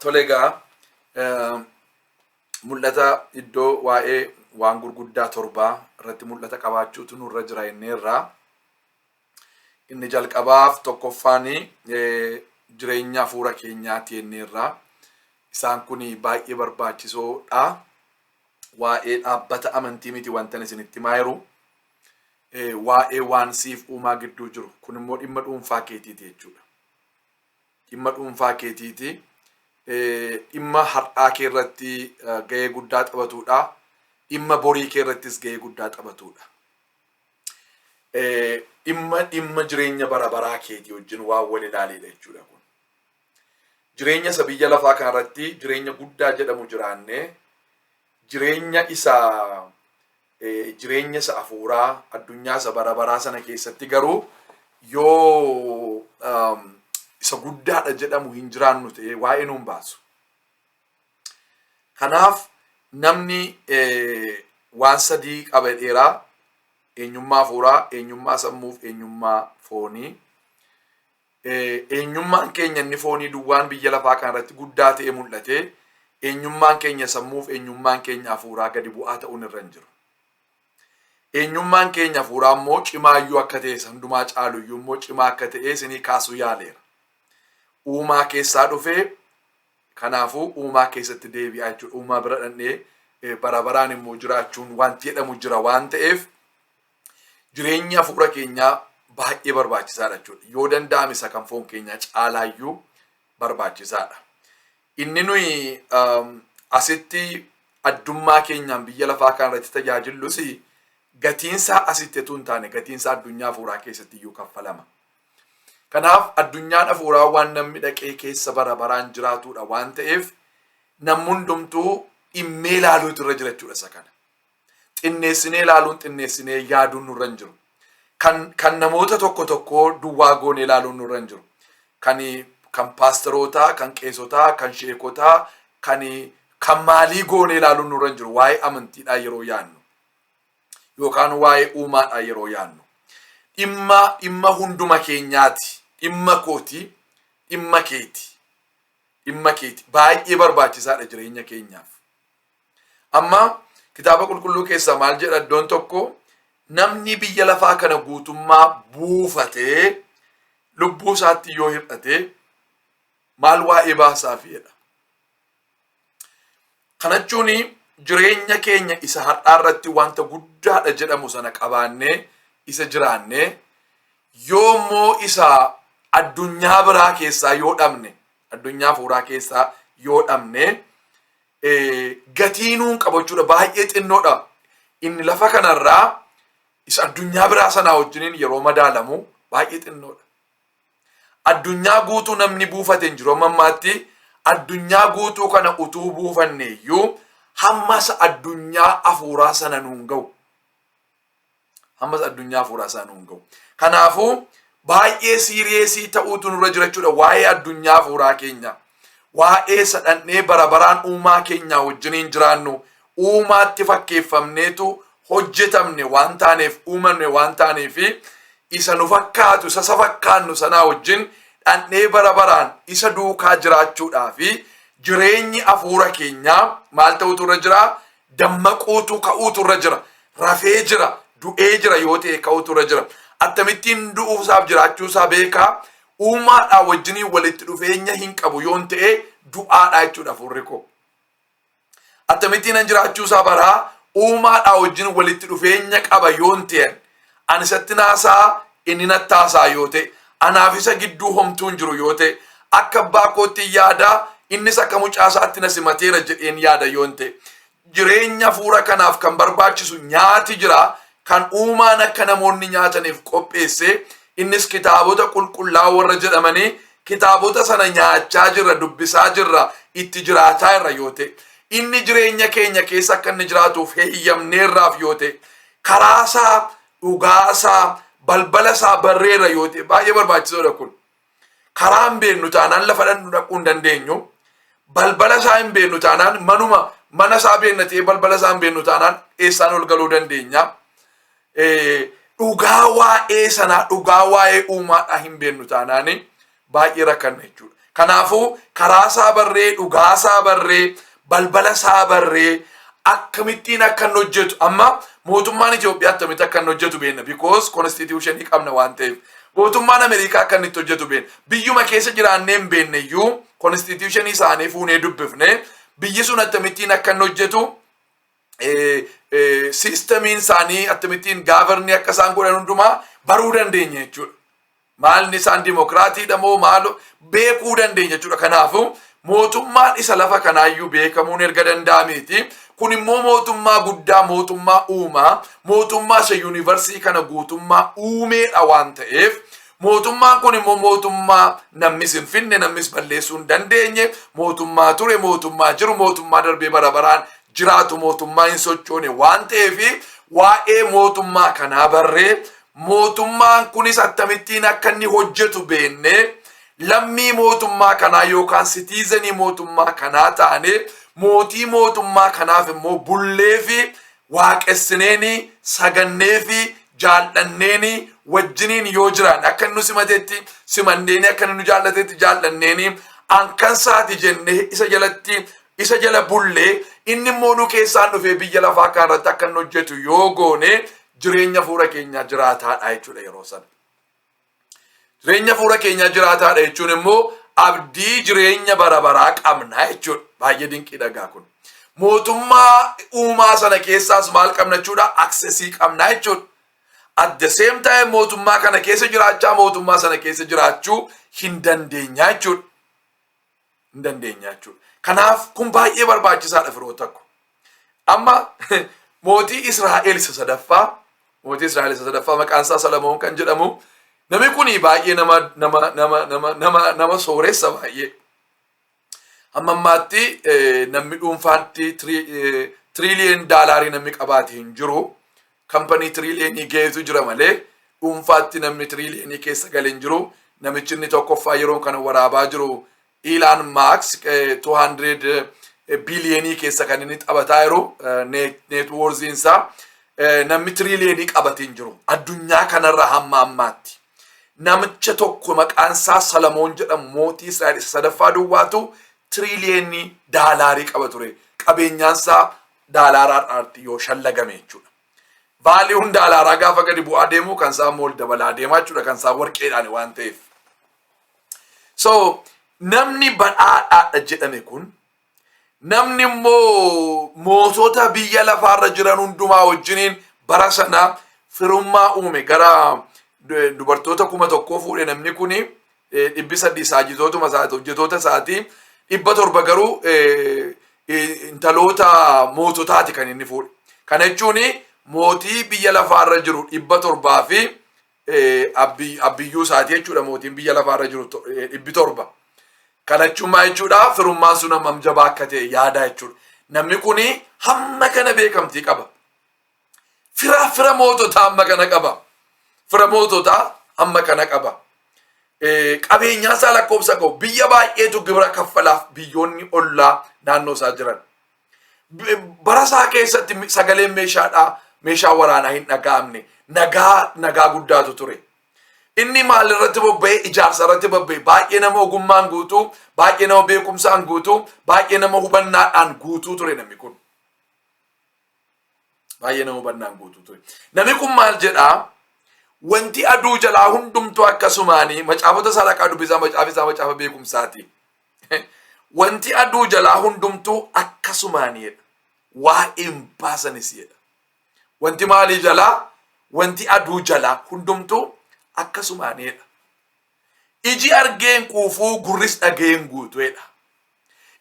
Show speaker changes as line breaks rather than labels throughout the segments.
Tole egaa, mul'ata iddoo waa'ee waan gurguddaa torbaa irratti mul'ata qabaachuutu nurra jira inneerraa. Inni jalqabaaf tokkoffaan jireenya hafuura keenyaati jenneerraa. Isaan kun baay'ee barbaachisoodha. Waa'ee dhaabbata amantii miti wantan isinitti himaa jiru. Waa'ee waan siif uumaa gidduu jiru. Kun immoo dhimma dhuunfaa keetiiti jechuudha. Dhimma dhuunfaa keetiiti. Dhimma har'aa kee irratti ga'ee guddaa taphatudha. Dhimma borii kee irrattis ga'ee guddaa taphatudha. Dhimma jireenya bara baraa keetii wajjin waan wal ilaaledha jechuudha kun. Jireenya isa biyya lafaa kanarratti jireenya guddaa jedhamu jiraannee, jireenya isa hafuuraa addunyaa isa bara baraa sana keessatti garuu yoo isa guddaadha jedhamu hin jiraannu ta'e, waa'ee nuun baasu. Kanaaf namni waan sadii qaba dheeraa: eenyummaa hafuuraa, eenyummaa sammuuf eenyummaa foonii. Eenyummaan keenya inni foonii duwwaan biyya lafaa kanarratti guddaa ta'e mul'ate, eenyummaan keenya sammuuf eenyummaan keenya hafuuraa gadi bu'aa ta'uun irra hin jiru. Eenyummaan keenya hafuuraa immoo cimaayyuu akka ta'e, hundumaa caaluyyuu immoo cimaa akka ta'e isinii kaasuu yaaleera. Uumaa keessaa dhufee, kanaafuu uumaa keessatti deebi'aa jechuudha. Uumaa bira dhannee bara baraan immoo jiraachuun wanti jedhamu jira waan ta'eef, jireenyi hafuura keenyaa baay'ee barbaachisaadha jechuudha. Yoo danda'ame isa kan foon keenyaa caalaayyuu barbaachisaadha. Inni nuyi asitti addummaa keenyaan biyya lafaa kanarratti tajaajillus, gatiinsaa asitti utuu hin taane, gatiinsaa addunyaa hafuuraa keessatti iyyuu kaffalama. Kanaaf addunyaan hafuuraa waan namni dhaqee keessa bara baraan jiraatudha waan ta'eef, namni hundumtuu dhimmee ilaaluutu irra jira jechuudha isa kana. Xinneessinee ilaaluun, xinneessinee yaaduun nurra hin jiru. Kan namoota tokko tokkoo duwwaa goonee ilaaluun nurra hin jiru. Kan paasterootaa, kan qeesotaa, kan sheekotaa, kan maalii goonee ilaaluun nurra hin jiru waa'ee amantiidhaa yeroo yaadnu. Yookaan waa'ee uumaadhaa yeroo yaadnu. Dhimma hunduma keenyaati. Dhimma kooti, dhimma keeti. Dhimma keeti. Baay'ee barbaachisaadha jireenya keenyaaf. Amma kitaaba qulqulluu keessaa maal jedha iddoon tokko? Namni biyya lafaa kana guutummaa buufatee lubbuu isaatti yoo hir'ate, maal waa'ee baasaaf jedha. Kana jechuun jireenya keenya isa har'aa irratti wanta guddaadha jedhamu sana qabaannee isa jiraannee, yoo immoo isa addunyaa biraa keessaa yoo dhabne, addunyaa hafuuraa keessaa yoo dhabne, gatii nuun qabu jechuudha. Baay'ee xinnoodha. Inni lafa kanarraa isa addunyaa biraa sanaa wajjiniin yeroo madaalamu baay'ee xinnoodha. Addunyaa guutuu namni buufate hin jiru amma ammaatti. Addunyaa guutuu kana utuu buufanne iyyuu hamma isa addunyaa hafuuraa sana nuun ga'u. Hamma isa addunyaa hafuuraa sana nuun ga'u. Kanaafuu baay'ee serious ta'uutu nurra jira jechuudha waa'ee addunyaa hafuuraa keenya. Waa'ee isa dhandhee bara baraan uumaa keenyaa wajjiniin jiraannu, uumaatti fakkeeffamneetu hojjetamne waan taaneef, uumamne waan taaneef, isa nu fakkaatu, isa fakkaannu sanaa wajjin dhandhee bara baraan isa duukaa jiraachuudhaa fi jireenyi hafuura keenyaa maal ta'utu irra jira? Dammaquutu, ka'uutu irra jira. Rafee jira, du'ee jira yoo ta'e, ka'uutu irra jira. Akkamittiin du'uusaaf jiraachuusaa beekaa? Uumaadhaa wajjiniin walitti dhufeenya hin qabu yoon ta'e, du'aadhaa jechuudha hafuurri koo. Akkamittiin an jiraachuusaa baraa? Uumaadhaa wajjin walitti dhufeenya qaba yoon ta'e, ani isatti naasaa, inni natti haasaa yoo ta'e, anaaf isa gidduu homtuu hin jiru yoo ta'e, akka abbaa kootti yaadaa, innis akka mucaa isaatti na simateera jedheen yaada yoon ta'e, jireenya hafuura kanaaf kan barbaachisu nyaati jira, kan uumaan akka namoonni nyaataniif qopheesse. Innis kitaabota qulqullaa'oo warra jedhamanii, kitaabota sana nyaachaa jirra, dubbisaa jirra, itti jiraataa irra yoo ta'e, inni jireenya keenya keessa akka inni jiraatuuf heeyyamneerraaf yoo ta'e, karaasaa, dhugaasaa, balbala isaa barreerra yoo ta'e, baay'ee barbaachisoodha kun. Karaa hin beeknu taanaan lafa dhandhu dhaquu hin dandeenyu. Balbala isaa hin beeknu taanaan, manuma mana isaa beekna ta'ee balbala isaa hin beeknu taanaan, eessaan ol galuu dandeenya? Dhugaa waa'ee sanaa, dhugaa waa'ee uumaadhaa hin beeknu taanaan, baay'ee rakkanna jechuudha. Kanaafuu karaa isaa barree, dhugaa isaa barree, balbala isaa barree, akkamittiin akka inni hojjetu, amma mootummaan Itoophiyaa akkamitti akka inni hojjetu beekna, because constitutionii qabna waan ta'eef. Mootummaan Ameerikaa akka inni itti hojjetu beekna. Biyyuma keessa jiraannee hin beekne iyyuu constitutionii isaanii fuunee dubbifne, biyyi sun akkamittiin akka inni hojjetu, systemiin isaanii akkamittiin govern akka isaan godhan hundumaa baruu dandeenya jechuudha. Maalni isaan dimokiraatiidha moo maal beekuu dandeenya jechuudha. Kanaafuu mootummaan isa lafa kanaayyuu beekamuun erga danda'ameeti. Kun immoo mootummaa guddaa, mootummaa uumaa, mootummaa isa universii kana guutummaa uumeedha waan ta'eef, mootummaan kun immoo mootummaa namnis hin finne, namnis balleessuu hin dandeenye, mootummaa ture, mootummaa jiru, mootummaa darbee bara baraan jiraatu, mootummaa hin sochoone waan ta'eef, waa'ee mootummaa kanaa barree, mootummaan kunis akkamittiin akka inni hojjetu beennee, lammii mootummaa kanaa yookaan citizenii mootummaa kanaa taane, mootii mootummaa kanaaf immoo bullee fi waaqessineeni, sagannee fi jaallanneeni wajjiniin yoo jiraan, akka inni nu simatetti simanneeni, akka inni nu jaallatetti jaallanneeni, ankan saati jennee isa jalatti isa jala bullee, inni immoo nu keessaan dhufee biyya lafaa kanarratti akka inni hojjetu yoo goone, jireenya fuula keenyaa jiraataadha jechuudha yeroo sana. Jireenya fuula keenyaa jiraataadha jechuun immoo abdii jireenya bara baraa qabna jechuudha. Baay'ee dinqii dhagaa kun. Mootummaa uumaa sana keessaas maal qabna jechuudha? Accessii qabna jechuudha. At the same time mootummaa kana keessa jiraachaa mootummaa sana keessa jiraachuu hin dandeenya jechuudha. Hin dandeenya jechuudha. Kanaaf kun baay'ee barbaachisaadha, firoota ko. Amma mootii Israa'el isa sadaffaa, mootii Israa'el isa sadaffaa maqaan isaa Salamoon kan jedhamu, namni kun baay'ee nama sooressa baay'ee. Hamma ammaatti namni dhuunfaatti trillion dollarii namni qabaate hin jiru. Company trillionii ga'eetu jira malee dhuunfaatti namni trillionii keessa gale hin jiru. Namichi inni tokkoffaa yeroo kana waraabaa jiru Elon Musk 200 billionii keessa kan inni taphataa jiru net worthiinsaa. Namni trillionii qabate hin jiru addunyaa kanarra hamma ammaatti. Namicha tokko maqaan isaa Salamoon jedhamu, mootii Israa'el isa sadaffaa duwwaatu trillionii dollarii qaba ture. Qabeenyaan isaa dollaraadhaatti yoo shallagame jechuudha. Valueun dollaraa gaafa gadi bu'aa deemu kan isaa immoo ol dabalaa deemaa jechuudha, kan isaa warqeedhaan waan ta'eef. So namni badhaadhaadha jedhame kun, namni immoo mootota biyya lafaarra jiran hundumaa wajjiniin bara sana firummaa uume, gara dubartoota 1000 fuudhe namni kuni, 800 saajitootuma isaati, hojjetoota isaati, 700 garuu intaloota moototaati kan inni fuudhe. Kana jechuun mootii biyya lafaarra jiru 700 fi abbiyyuu isaati jechuudha, mootiin biyya lafaarra jiru 700. Kana jechuun maal jechuudha? Firummaan sun hammam jabaa akka ta'e yaadaa jechuudha. Namni kuni hamma kana beekamtii qaba. Fira moototaa hamma kana qaba. Fira moototaa hamma kana qaba. Qabeenyaa isaa lakkoofsa qabu. Biyya baay'eetu gibira kaffalaaf, biyyoonni ollaa naannoo isaa jiran. Bara isaa keessatti sagaleen meeshaadhaa, meeshaa waraanaa hin dhaga'amne. Nagaa, nagaa guddaatu ture. Inni maal irratti bobba'ee? Ijaarsa irratti bobba'e. Baay'ee nama ogummaan guutuu, baay'ee nama beekumsaan guutuu, baay'ee nama hubannaadhaan guutuu ture namni kun. Baay'ee nama hubannaan guutuu ture. Namni kun maal jedhaa? Wanti aduu jalaa hundumtuu akkasumaanii, macaafota isaa dhaqaa dubbisaa, macaafi isaa macaafa beekumsaati. Wanti aduu jalaa hundumtuu akkasumaaniidha. Waa'ee hin baasanis jedha. Wanti maalii jalaa? Wanti aduu jalaa hundumtuu akkasumaaniidha. Iji argeen quufuu, gurris dhageen guutuedha.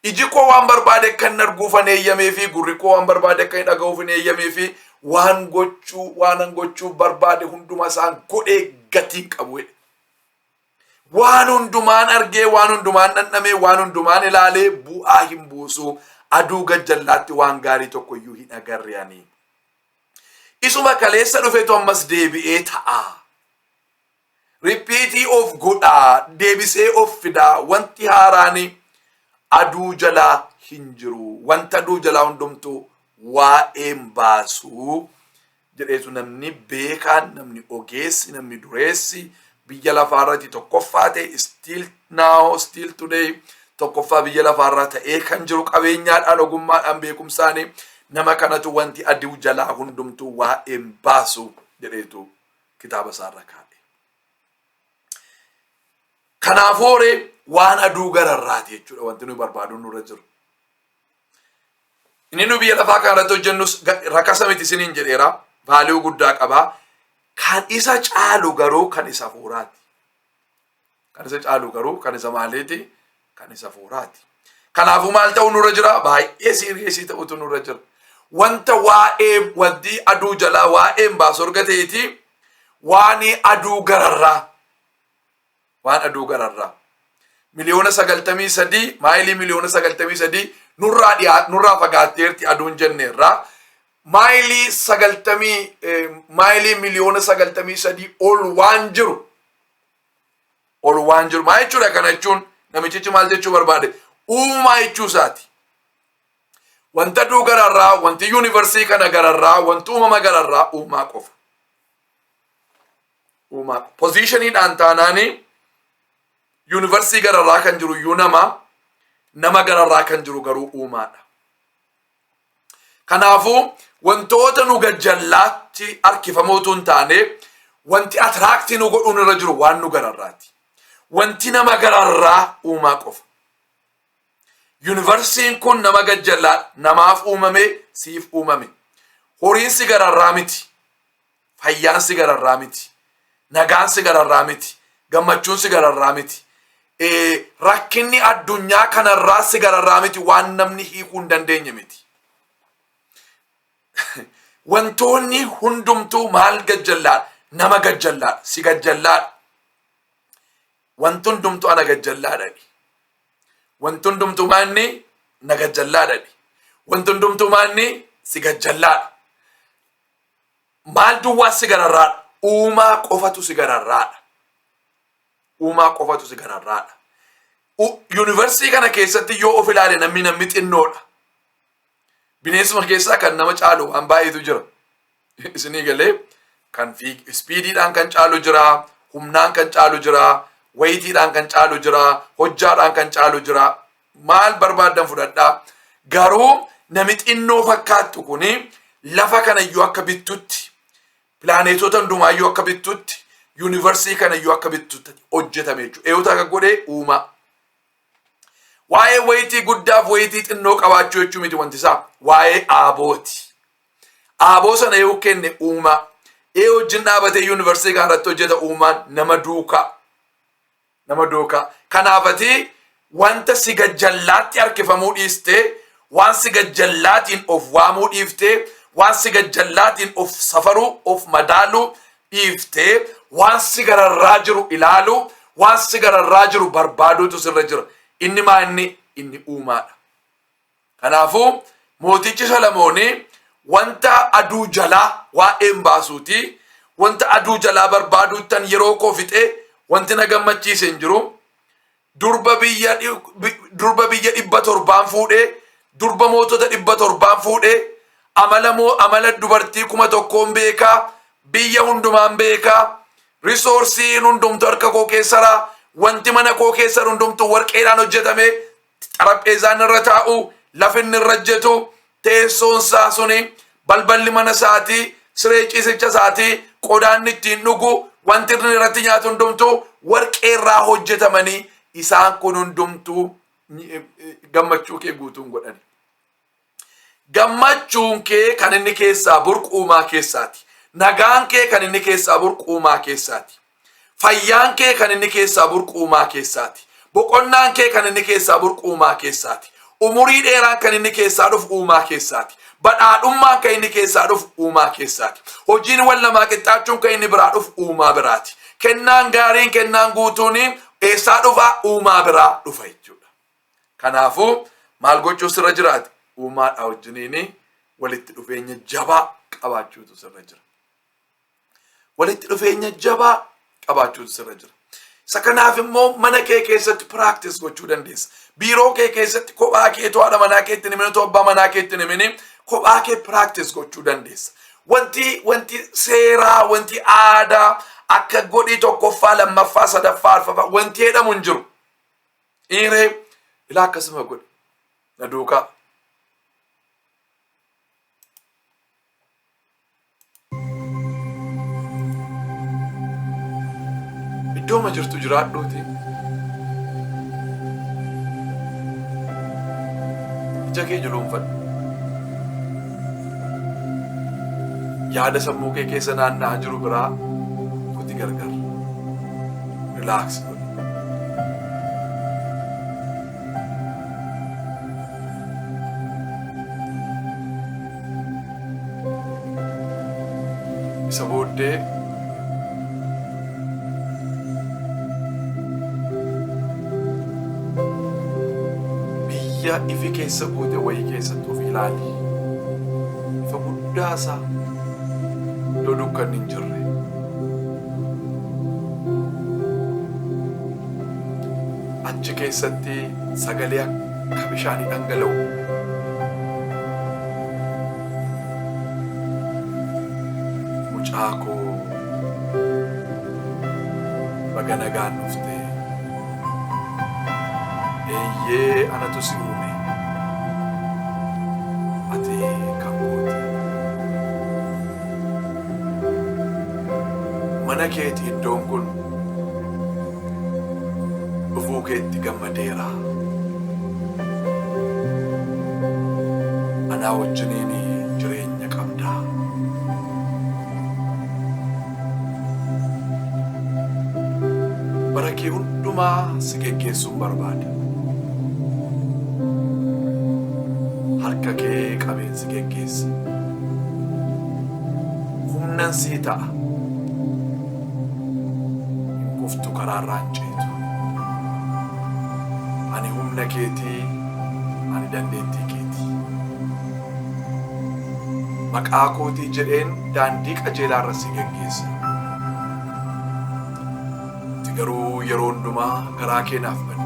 Iji koo waan barbaade akka hin arguuf hin eeyyamee fi gurri koo waan barbaade akka hin dhaga'uuf hin eeyyamee fi waan gochuu waan gochuuf barbaade hunduma isaan godhee gatiin qabu. Waan hundumaan argee, waan hundumaan dhandhamee, waan hundumaan ilaalee bu'aa hin buusu. Aduu gajjallaatti waan gaarii tokko iyyuu hin agarre ani. Isuma kaleessa dhufetu ammas deebi'ee ta'a. Repeatii of godhaa, deebisee of fidaa, wanti haaraan aduu jalaa hin jiru. Wanta aduu jalaa hundumtuu waa'een baasuu jedheetu namni beekaan, namni ogeessi, namni dureessi, Biyya lafaarratti tokkoffaa ta'e, still now, still today tokkoffaa biyya lafaarraa ta'ee kan jiru, qabeenyaadhaan, ogummaadhaan, beekumsaanii, nama kanatu "Wanti aduu jalaa hundumtuu waa'een baasu" jedheetu kitaaba isaarra kaa'e. Kanaafuu horee waan aduu gararraati jechuudha wanti nuyi barbaadu nurra jiru. Inni nu biyya lafaa kanarratti hojjennus rakasa miti isiniin jedheera. Value guddaa qabaa. Kan isa caalu garuu kan isa hafuuraati. Kan isa caalu garuu kan isa maaliiti? Kan isa hafuuraati. Kanaafuu maal ta'uu nurra jira? Baay'ee serious ta'utu nurra jira. Wanta waa'ee wanti aduu jalaa waa'een baasu erga ta'eeti, waan aduu gararraa, waan aduu gararraa 93,000,000 maayilii 93,000,000 nurraa dhiyaa nurraa fagaatteerti aduun jenneerraa, maayilii sagaltamii maayilii 93,000,000 ol waan jiru, ol waan jiru maal jechuudha? Kana jechuun namichichi maal jechuu barbaade? Uumaa jechuu isaati. Wanta aduu gararraa, wanti universe kana gararraa, wanti uumama gararraa uumaa qofa. Uumaa positioniidhaan taanaanii universe gararraa kan jiru iyyuu nama, nama gararraa kan jiru garuu uumaadha. Kanaafuu wantoota nu gajjallaatti harkifamootu hin taane, wanti attract nu godhuun irra jiru waan nu gararraati. Wanti nama gararraa uumaa qofa. Universiin kun nama gajjallaa namaaf uumame, siif uumame. Horiin si gararraa miti. Fayyaan si gararraa miti. Nagaan si gararraa miti. Gammachuun si gararraa miti. Rakkinni addunyaa kanarraa si gararraa miti, waan namni hiikuu hin dandeenye miti. Wantoonni hundumtuu maal gajjallaadha? Nama gajjallaadha. Si gajjallaadha. Wanti hundumtuu ana gajjallaadha. Wanti hundumtuu maanni na gajjallaadha. Wanti hundumtuu maanni si gajjallaadha. Maal duwwaa si gararraadha? Uumaa qofatu si gararraadha. Uumaa qofatu si gararraadha. Universe kana keessatti yoo of ilaale namni xinnoodha. Bineensuma keessaa kan nama caalu waan baay'eetu jira. Isinii galee, kan speediidhaan kan caalu jira, humnaan kan caalu jira, weightiidhaan kan caalu jira, hojjaadhaan kan caalu jira. Maal barbaaddan fudhadhaa. Garuu nami xinnoo fakkaattu kuni lafa kanayyuu akka bittutti, pilaanetoota hundumaayyuu akka bittutti, universe kanayyuu akka bittutti hojjetame jechuudha. Eeyyota akka godhee uumaa. Waa'ee weight guddaaf weight xinnoo qabaachuu jechuu miti wanti isaa. Waa'ee aabooti. Aaboo sana yoo kenne uumaa. Ee, wajjin dhaabatee universe kana irratti hojjeta uumaan nama duukaa. Nama duukaa. Kanaafati wanta si gajjallaatti harkifamuu dhiistee, waan si gajjallaatiin of waamuu dhiiftee, waan si gajjallaatiin of safaruu, of madaaluu dhiiftee, waan si gararraa jiru ilaaluu, waan si gararraa jiru barbaaduutu sirra jira. Inni maa inni? Inni uumaadha. Kanaafuu mootichi Salamoonii wanta aduu jalaa waa'een baasuuti. Wanta aduu jalaa barbaaduuttan yeroo koo fixee, wanti na gammachiise hin jiru. Durba biyya 700n fuudhee, durba mootota 700n fuudhee, amala moo amala dubartii 1000n beekaa, biyya hundumaan beekaa, resourceiin hundumtu harka koo keessaraa, wanti mana koo keessa hundumtu warqeedhaan hojjetame, xarapheezaan irra taa'u, lafinni irra hojjetu, teessoon isaa suni, balballi mana isaatii, siree ciisicha isaatii, qodaan ittiin dhugu, wanti inni irratti nyaatu hundumtuu warqee irraa hojjetamanii, isaan kun hundumtuu gammachuu kee guutuun godhani. Gammachuun kee kan inni keessaa burqu uumaa keessaati. Nagaan kee kan inni keessaa burqu uumaa keessaati. Fayyaan kee kan inni keessaa burqu uumaa keessaati. Boqonnaan kee kan inni keessaa burqu uumaa keessaati. Umurii dheeraan kan inni keessaa dhufu uumaa keessaati. Badhaadhummaan kan inni keessaa dhufu uumaa keessaati. Hojiin wal namaa qixxaachuun kan inni biraa dhufu uumaa biraati. Kennaan gaariin, kennaan guutuun eessaa dhufa? Uumaa biraa dhufa jechuudha. Kanaafuu maal gochuu sirra jiraate? Uumaadha wajjiniin walitti dhufeenya jabaa qabaachuutu sirra jira. Walitti dhufeenya jabaa qabaachuutu sirra jira. Isa kanaaf immoo mana kee keessatti practice gochuu dandeessa. Biiroo kee keessatti kophaa keetu, haadha manaa keetti himini, abbaa manaa keetti himini, kophaa kee practice gochuu dandeessa. Wanti wanti seeraa, wanti aadaa akka godhii tokkoffaa, lammaffaa, sadaffaa, arfaffaa wanti jedhamu hin jiru. Dhiiree ilaa akkasuma godhi. Na duukaa. Iddooma jirtu jiraadhuuti. Ija kee juluunfadhu. Yaada sammuu kee keessa naanna'aa jiru biraa kuti gargar. Relax godhi. Isa booddee biyya ifi keessa guute wayii keessatti of ilaali. Ifa guddaa isaa iddoo dukkanni hin jirre. Achi keessatti sagalee akka bishaanii dhangala'u. Mucaa koo baga nagaan dhufte. Eeyyee anatu si uume. Ati kan kooti. Mana keeti iddoon kun. Dhufuu keetti gammadeera. Anaa wajjiniin jireenya qabda. Bara kee hundumaa si geggeessuun barbaada. Harka kee qabeen si geggeessa. Humnan sii ta'a. Hin kuftu karaarraa hin ceetu. Ani humna keetii, ani dandeettii keeti. Maqaa kootii jedheen daandii qajeelaa irra si geggeessa. Ati garuu yeroo hundumaa garaa kee naaf bani.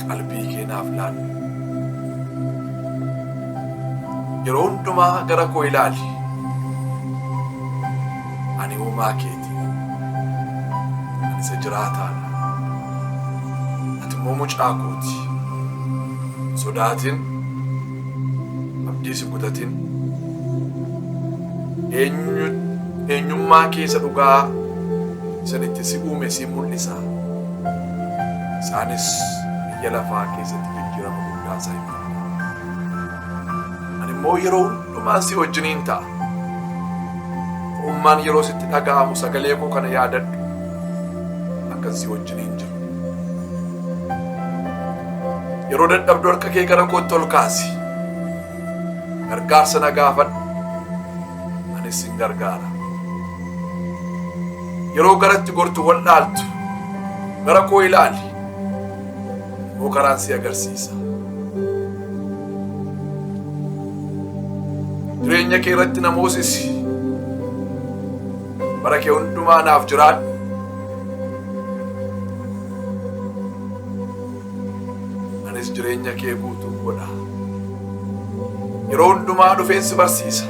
Qalbii kee naaf laadhu. Yeroo hundumaa gara koo ilaali. Ani uumaa keeti. Ani isa jiraataadha. Ati immoo mucaa kooti. Hin sodaatin. Abdiis hin kutatin. Eenyu eenyummaa kee isa dhugaa isan itti si uume si mul'isa. Isaanis biyya lafaa keessatti jijjiirama guddaa isaa hin Ani immoo yeroo hundumaa si wajjiniin ta'a. Ko'ummaan yeroo sitti dhaga'amu sagalee koo kana yaadadhu. Akkan si wajjiniin jiru. Yeroo dadhabdu harka kee gara kootti ol kaasi. Gargaarsa na gaafadhu. Anis sin gargaara. Yeroo garatti gortu wallaaltu gara koo ilaali. Immoo karaan si agarsiisa. Jireenya kee irratti na moosisi. Bara kee hundumaa naaf jiraadhu. Anis jireenya kee guutuu godha. Yeroo hundumaa dhufeen si barsiisa.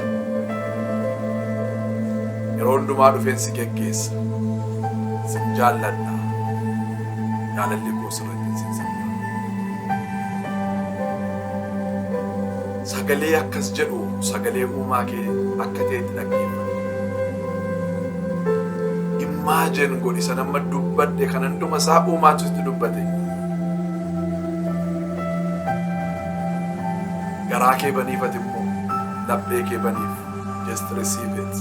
Yeroo hundumaa dhufeen si geggeessa. Sin jaalladha. Jaalalli koo sirratti sin sabba. Sagalee akkas jedhu sagalee uumaa kee akka ta'etti dhaggeeffadhu. Imagine godhi sana amma dubbadhe kan hunduma isaa uumaatu sitti dubbate. Garaa kee baniifati immoo laphee kee baniif just receive it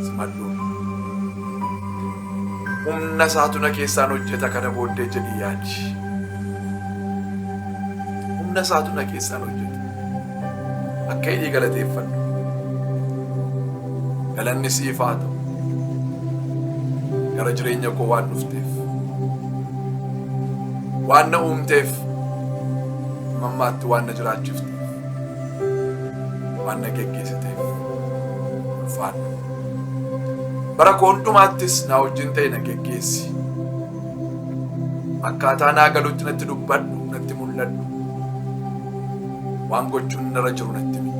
simadhuun. Humna isaatu na keessaan hojjeta kana booddee jedhii yaadi. Humna isaatu na keessaan hojjeta. Akka hidhii galateeffadhu. Galanni siif haa ta'u. Gara jireenya koo waan dhufteef. Waan na uumteef. Mammaatti waan na jiraachifteef. Waan na geggeessiteef. Ulfaadhu. Bara koo hundumaattis na wajjin ta'e na geggeessi. Akkaataa naa galutti natti dubbadhu, natti mul'adhu. Waan gochuun narra jiru natti himi.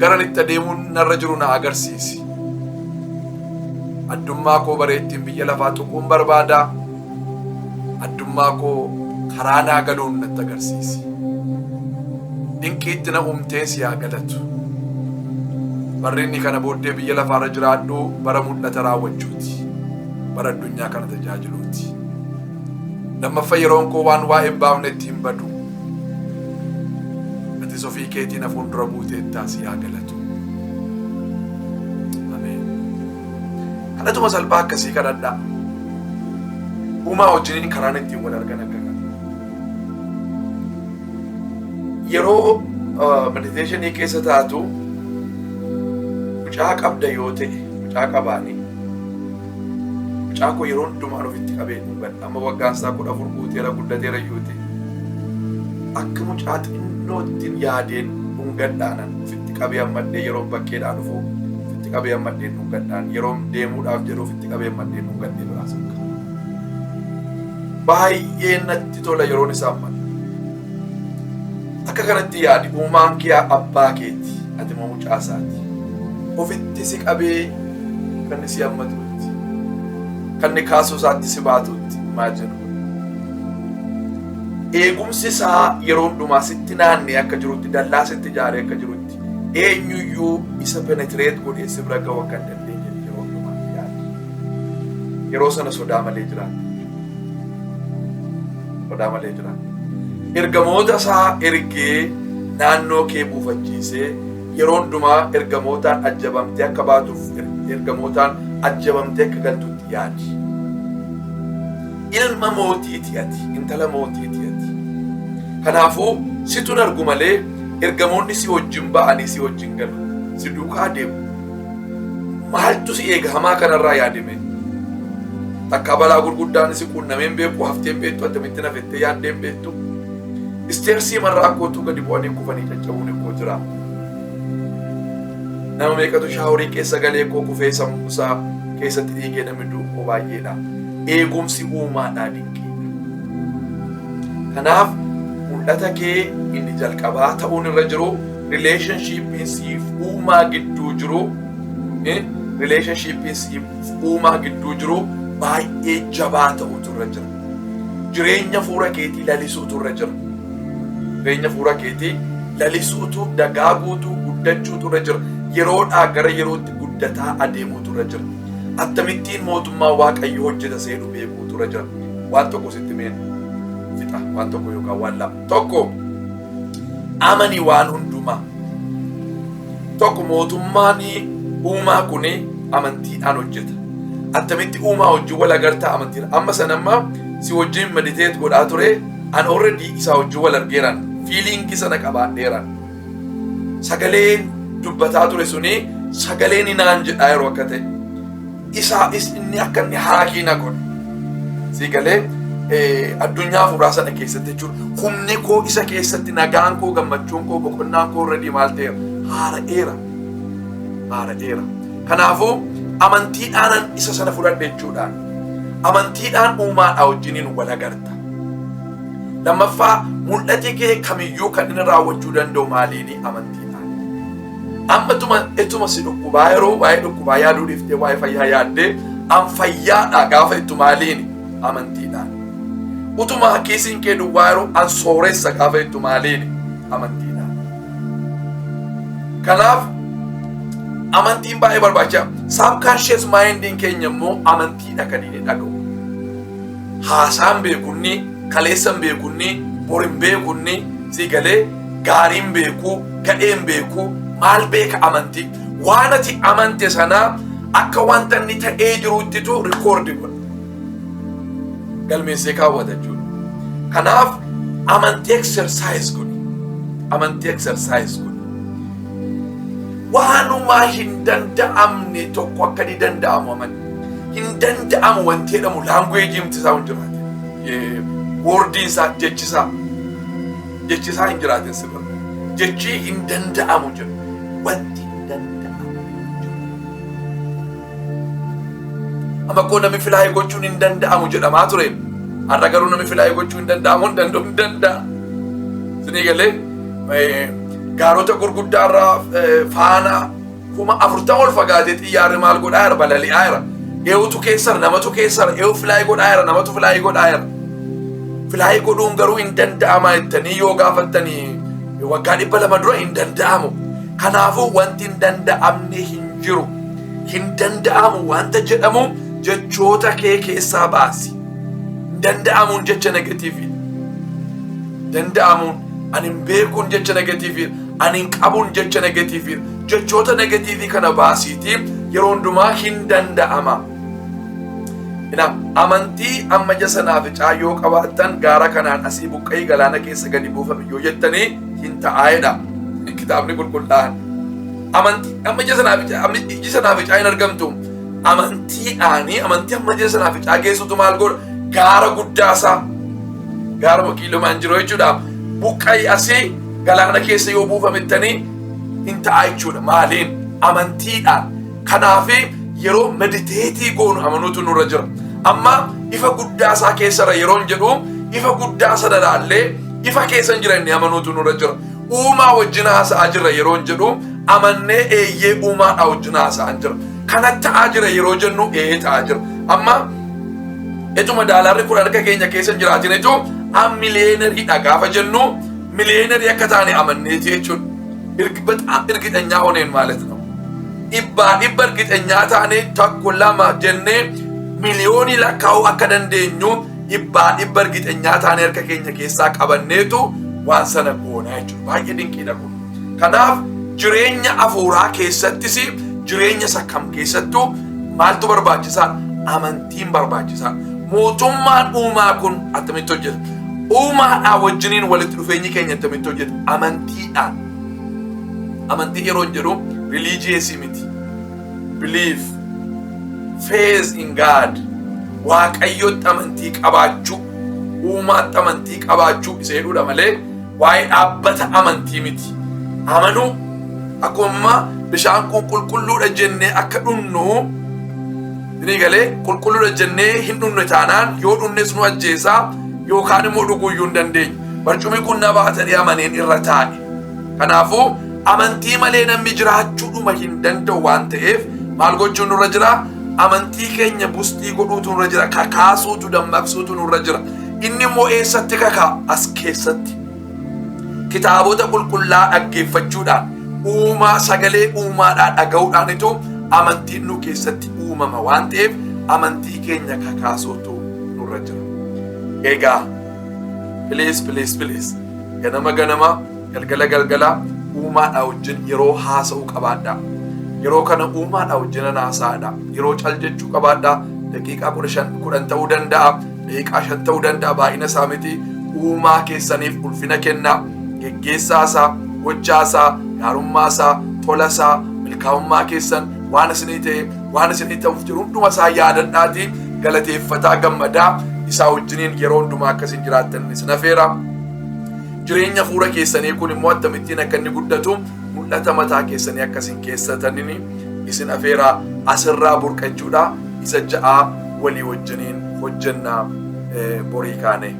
Garan itti adeemuun narra jiru na agarsiisi. Addummaa koo bareettiin biyya lafaa tuquun barbaada. Addummaa koo karaa naa galuun natti agarsiisi. Dinqiitti na uumtee si haa galatu. Barri inni kana booddee biyya lafaarra jiraadhu bara mul'ata raawwachuuti. Bara addunyaa kana tajaajiluuti. Lammaffaa, yeroon koo waan waa'ee hin baafnetti hin badu. Atis ofii keetiin na fuuldura buuteettaa, si haa galatu. Ameen. Kadhatuma salphaa akkasii kadhadhaa. Uumaa wajjiniin karaan ittiin wal argan akka kana. Yeroo meditationii keessa taatu, mucaa qabda yoo ta'e, mucaa qabaanii, mucaa koo yeroo hundumaan ofitti qabee dhungadha. Amma waggaan isaa 14 guuteera, guddateera iyyuu ta'e. Akka mucaa xinnoottiin yaadeen dhungadhaanan ofitti qabee hammadhee, yeroo bakkeedhaa dhufu ofitti qabee hammadheen dhungadhaan, yeroo deemuudhaaf jedhu ofitti qabee hammadheen dhungadhee biraa sokka. Baay'ee natti tola yeroon isaa hammatu. Akka kanatti yaadi: uumaan kee abbaa keeti, ati immoo mucaa isaati. Ofitti si qabee kan inni si hammatutti, kan inni kaasuu isaatti si baatutti imagine godhi. Eegumsi isaa yeroo hundumaa sitti naannee akka jirutti, dallaa sitti ijaaree akka jirutti, eenyuyyuu isa penetrate godhee si bira ga'uu akka hin dandeenye yeroo hundumaa yaadi. Yeroo sana sodaa malee jiraata. Sodaa malee jiraata. Ergamoota isaa ergee naannoo kee buufachiisee, yeroo hundumaa ergamootaan ajjabamtee akka baatuuf, ergamootaan ajjabamtee akka galtutti yaadi. Ilma mootiiti ati, intala mootiiti ati. Kanaafuu situn argu malee ergamoonni si wajjin ba'anii si wajjin galu. Si duukaa deemu. Maaltu si eega hamaa kanarraa yaadame? Takka balaa gurguddaan si quunnamee hin beeku, haftee hin beektu, attamitti nafettee yaaddee hin beektu. Stairsii marraa kootuu gadi bu'anii kufanii caccabuun koo jira. Nama meeqatu showerii keessa galee koo kufee sammuu isaa keessatti dhiigee namni du'u koo baay'eedha. Eegumsi uumaadhaa dinqiidha. Kanaaf mul'ata kee inni jalqabaa ta'uun irra jiru relationshipiin siif uumaa gidduu jiru, relationshipiin siif uumaa gidduu jiru baay'ee jabaa ta'utu irra jira. Jireenya fuura keetii lalisuutu irra jira. Jireenya fuura keetii lalisuutu, dagaaguutu, guddachuutu irra jira. Yeroodhaa gara yerootti guddataa adeemuutu irra jira. Akkamittiin mootummaa Waaqayyo hojjeta seedhu beekuutu irra jira. Waan tokko sitti meen fixa, waan tokko yookaan waan lama. Tokko, amani waan hundumaa. Tokko, mootummaan uumaa kun amantiidhaan hojjeta. Attamitti uumaa wajjin wal agartaa? Amantiidhaan. Amma sana amma si wajjin meditate godhaa ture, an already isaa wajjin wal argeeran, feelingii sana qabaadheeran. Sagaleen dubbataa ture suni sagaleen naan jedhaa yeroo akka ta'e. Isaa inni akka inni haakii na godhe. Si galee addunyaa hafuuraa sana keessatti jechuudha. Humni koo isa keessatti, nagaan koo, gammachuun koo, boqonnaan koo already maal ta'eera? Haara'eera. Haara'eera. Kanaafuu amantiidhaanan isa sana fudhadhe jechuudhaan. Amantiidhaan uumaadhaa wajjiniin wal agarta. Lammaffaa, mul'ati kee kamiyyuu kan inni raawwachuu danda'u maaliini? Amantiidhaan. Amma ituma si dhukkubaa yeroo waa'ee dhukkubaa yaaduu dhiiftee waa'ee fayyaa yaaddee, an fayyaadha gaafa ittu maaliini? Amantiidhaan. Utuma kiisiin kee duwwaa yeroo, an sooressa gaafa ittu maaliini? Amantiidhaan. Kanaaf amantiin baay'ee barbaachisaa. Subconscious mindiin keenya immoo amantiidha kan inni dhaga'u. Haasaan beekunni, kaleessan beekunni, borin beekunni, si galee gaariin beekuu, gadheen beekuu, maal beeka? Amantii. Waan ati amante sanaa akka wanta inni ta'ee jiruuttitu record godha. Galmeessee kaawwata jechuudha. Kanaaf amantii exercise godhi. Amantii exercise godhi. Waanumaa hin danda'amne tokko akka inni danda'amu amani. Hin danda'amu wanti jedhamu languageiin isaa hin jiraate. Wordiin isaa, jechisaa. Jechisaa hin jiraatin si bira. Jechi hin danda'amu jedhu. Wanti hin danda'amu jedhu. Amma koo namni fly gochuun hin danda'amu jedhamaa ture. Har'a garuu namni fly gochuu hin danda'amu, hin danda'u, hin danda'a. Isinii galee Gaarota gurguddaarraa faana 40,000 ol fagaatee xiyyaarri maal godhaa jira? Balali'aa jira. Eewutu keessara? Namatu keessara. Eewu fly godhaa jira? Namatu fly godhaa jira. Fly godhuun garuu hin danda'ama jettanii yoo gaafattanii, waggaa 200 dura hin danda'amu. Kanaafuu wanti hin danda'amne hin jiru. Hin danda'amu wanta jedhamu jechoota kee keessaa baasi. Hin danda'amuun jecha negative. Danda'amuun, ani hin beekuun jecha negative, ani hin qabuun jecha negative. Jechoota negative kana baasiitii yeroo hundumaa hin danda'ama. Ina amantii amma ija sanaaficaa yoo qabaattan, gaara kanaan asii buqqa'ii galaana keessa gadi buufame yoo jettanii, hin ta'aayedha. Kitaabni qulqullaa'an. Amantii amma ija sanaaficaa, iji sanaaficaa hin argamtu. Amantiidhaanii, amantii amma ija sanaaficaa geessutu maal godha? Gaara guddaasaa. Gaara kiiloomaan jiru jechuudha. Buqqa'ii asii galaana keessa yoo buufamettanii, hin ta'a jechuudha. Maaliin? Amantiidhaan. Kanaafi yeroo meditate goonu amanuutu nurra jira. Amma ifa guddaa isaa keessarra yeroon jedhu, ifa guddaa sana laallee ifa keessa hin jira inni amanuutu nurra jira. Uumaa wajjin haasa'aa jirra yeroon jedhu, amannee eeyyee uumaadhaa wajjin haasa'aa jira. Kana ta'aa jira yeroo jennu, ee ta'aa jira. Amma etuma daalaarri 10 harka keenya keessa hin jiraatin, etu an millionaireiidha gaafa jennu, millionaire akka taane amanneeti jechuudha. በጣም እርግጠኛ ሆነን ማለት ነው። Dhibbaa dhibba እርግጠኛ taane, tokko lama jennee miliyoonii lakkaa'uu akka dandeenyu dhibbaa dhibba እርግጠኛ taane harka keenya keessaa qabanneetu waan sana goonaa jechuudha. Baay'ee dinqiidha kun. Kanaaf jireenya afuuraa keessattis, jireenya isa kam keessattuu maaltu barbaachisaa? Amantiin barbaachisaa. Mootummaan uumaa kun attamitti hojjeta? Uumaadhaa wajjiniin walitti dhufeenyi keenya attamitti hojjeta? Amantiidhaan. Amantii yeroo jedhu religious miti. Belief, faith in God, Waaqayyotti amantii qabaachuu, uumaatti amantii qabaachuu isa jedhudha malee waa'ee dhaabbata amantii miti. Amanuu, akkuma bishaan kun qulqulluudha jennee akka dhunnu ni galee, qulqulluudha jennee hin dhunne taanaan, yoo dhunnes nu ajjeesaa yookaan immoo dhuguu iyyuu hin dandeenyu. Barcumni kun na baatanii amaneen irra taa'e. Kanaafuu amantii malee namni jiraachuudhuma hin danda'u waan ta'eef, maal gochuun nurra jira? Amantii keenya boost godhuutu nurra jira. Kakaasuutu, dammaqsuutu nurra jira. Inni immoo eessatti kakaa? As keessatti. Kitaabota qulqullaa dhaggeeffachuudhaan, uumaa sagalee uumaadhaa dhaga'uudhaanitu amantiin nu keessatti uumama waan ta'eef, amantii keenya kakaasuutu nurra jira. Egaa please, please, please, ganama ganama, galgala galgala uumaadhaa wajjin yeroo haasa'uu qabaadhaa. Yeroo kana uumaadhaa wajjin haasa'aadha. Yeroo cal jechuu qabaadhaa. Daqiiqaa 15, 10 ta'uu danda'a. Daqiiqaa 5 ta'uu danda'a, baay'ina isaa miti. Uumaa keessaniif ulfina kennaa. Geggeessaasaa, gochaasaa, gaarummaasaa, tolasaa, milkaa'ummaa keessan, waan isinii ta'e, waan isinii ta'uuf jiru hunduma isaa yaadadhaatii galateeffataa, gammadaa isaa wajjiniin yeroo hundumaa akkasiin jiraattan isin afeera. Jireenya fuura keessanii kun immoo akkamittiin akka inni guddatu mul'ata mataa keessanii akkasiin keessatanii isin afeera. Asirraa burqachuudha. Isa ja'aa walii wajjiniin hojjennaa borii kaane.